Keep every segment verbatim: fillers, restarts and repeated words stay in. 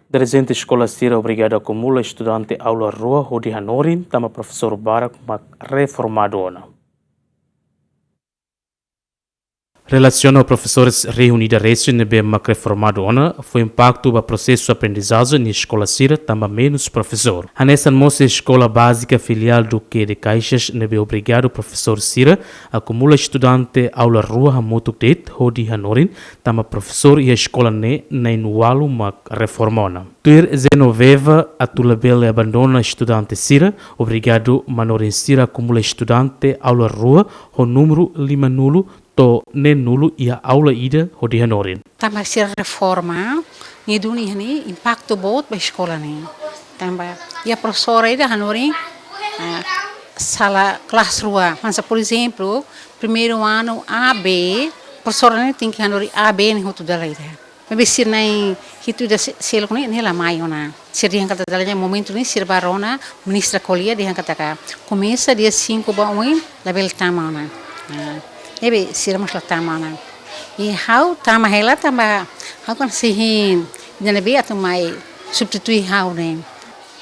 Dirijente eskola sira obrigadu akumula estudante aula rua hodi hanorin tanba profesór barak mak reformadu ona. Relasiona ho profesores rihun ida resin ne'ebé mak reformadu ona, fó impaktu ba prosesu aprendizajen iha eskola sira tanba menus profesór. Hanesan mós eskola bázika filiál Duque de Caxias ne'ebé obrigadu profesór sira akumula estudante aula rua hamutuk de'it hodi hanorin tanba profesór iha eskola ne'e na'in-ualu mak reforma ona. Tuir Genoveva, atu labele abandona estudante sira, obrigadu manorin sira akumula estudante aula rua ho númeru limanulu to'o neenulu iha aula ida hodi hanorin. Tanba sira reforma, ne'e duni iha ne'e impaktu boot ba eskola ne'e. Tanba iha profesór ida hanorin, ah, sala kelas rua. Hanesan, por ezemplu, primeiru anu A B, profesór ne'e tenke hanorin A B ne'e hotu dala ida. Maibé sira na'in hitu ida se-, seluk ne'e, ne'e la mai ona. Sira dehan katak dala ida momentu ne'e sira bá rona ministra ko'alia dehan katak komesa dia cinco ba oin labele tama ona. Ah, ne'ebé sira mós la tama ona. I ha'u tama hela tanba ha'u kan sei hein ida ne'ebé atu mai substitui ha'u ne'e.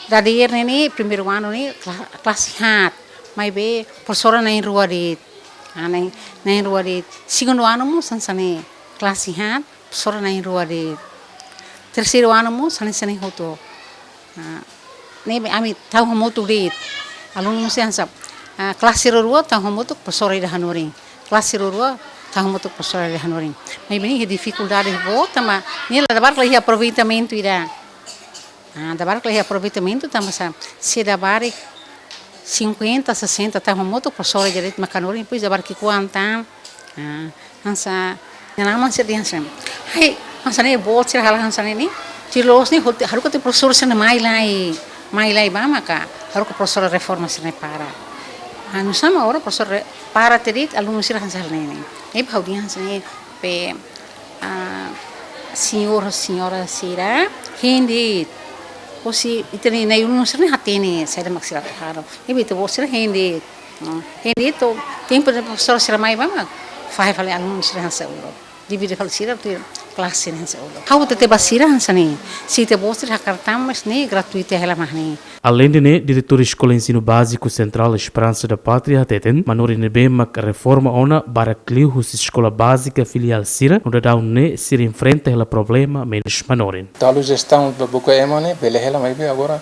Dadeer ne'e, ne'e primeiru anu ne'e kla-, klase haat. Maibé profesora na'in-rua de'it. Ah, na'in, na'in-rua de'it. Segundu anu mós hanesan ne'e, klase haat, profesora na'in-rua de'it. Terseiru anu mós hanesan ne'e hotu. Ah, ne'ebé ami tau hamutuk de'it. Alunu mós hanesan, ah, klase rua-rua tau hamutuk profesora ida hanorin. Klase rua-rua tau hamutuk profesora ida hanorin. Maibé ne'e iha difikuldade boot tanba ne'e la, dala barak la iha aproveitamentu ida. Ah, dala barak la iha aproveitamentu tanba sá, se dala barak cinquenta, sessenta tau hamutuk profesora ida de'it mak hanorin, depois dala barak ki'ikoan tan. Ah, hanesan, inan-aman sira dehan hanesan, "Ai, hanesan ne'e boot sira halo hanesan ne'e ne'e. Tuir loos ne'e, hot-, haruka tiha profesór sira ne'e mai lai, mai lai bá maka haruka profesór reforma sira ne'e para." Ah, nusá mak agora profesór re-, para tiha de'it, alunu sira hanesan hal ne'e ne'e. Ne'ebé ha'u dehan hanesan ne'e, be, ah, señór, señora sira, hein de'it. Hosi ita-nia na'i-ulun sira ne'e hatene saida mak sira atu halo. Ne'ebé ita-boot sira hein de'it. Hmm. Hein de'it to'o tempu ne'ebé profesór sira mai bá mak fahe fali alunu sira hanesan uluk. Divide fali sira tuir klase ne'e hanesan uluk. Ha'u hatete ba sira hanesan ne'e. Se ita-boot sira hakarak tama, mas ne'e gratuitu hela mak ne'e. Aleinde ne'e, diretór Eskola Ensinu Báziku Sentrál Esperansa da Pátria hateten, manorin ne'ebé mak reforma ona barak liu husi eskola bázika filiál sira, no daudaun ne'e sira enfrenta hela problema menus manorin. Talu jestaun ba buka ema ne'e bele hela, maibé agora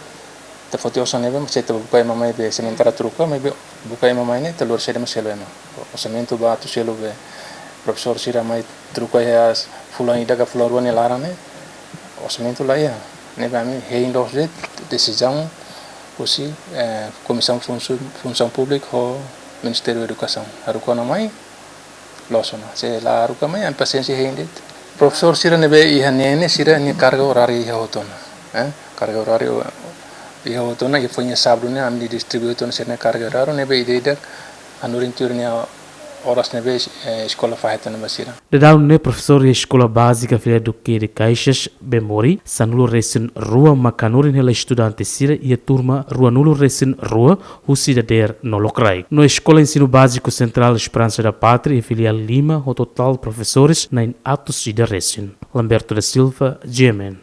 ita foti osan ne'ebé, mas se ita buka ema maibé sementara troka, maibé buka ema mai ne'e ita lori saida mak selu ema. Orsamentu ba atu selu be profesór sira mai troka iha fulan ida ka fulan rua nia laran ne'e, orsamentu la iha. Ne'ebé ami hein loos de'it desizaun husi, eh, Komisaun Funsu-, Funsaun Públika ho Ministériu Edukasaun. Haruka ona mai, loos ona. Se la haruka mai, ami pasiénsia hein de'it. Profesór sira ne'ebé iha ne'e ne'e sira-nia karga oráriu iha hotu ona. Eh, karga oráriu iha hotu ona, i foin iha sábadu ne'e ami distribui hotu ona sira-nia karga oráriu ne'ebé ida-idak hanorin tuir nia oras ne'ebé, eh, eskola fahe tiha ona ba sira. Daudaun ne'e profesór iha eskola bázika filiál Duque de Caxias, Bemori, sanulu-resin-rua mak hanorin hela estudante sira iha turma ruanulu-resin-rua husi dadeer no lokraik. No Eskola Ensinu Báziku Sentrál Esperansa da Pátria iha filiál lima ho totál profesores na'in-atus ida resin. Lamberto da Silva, G M N.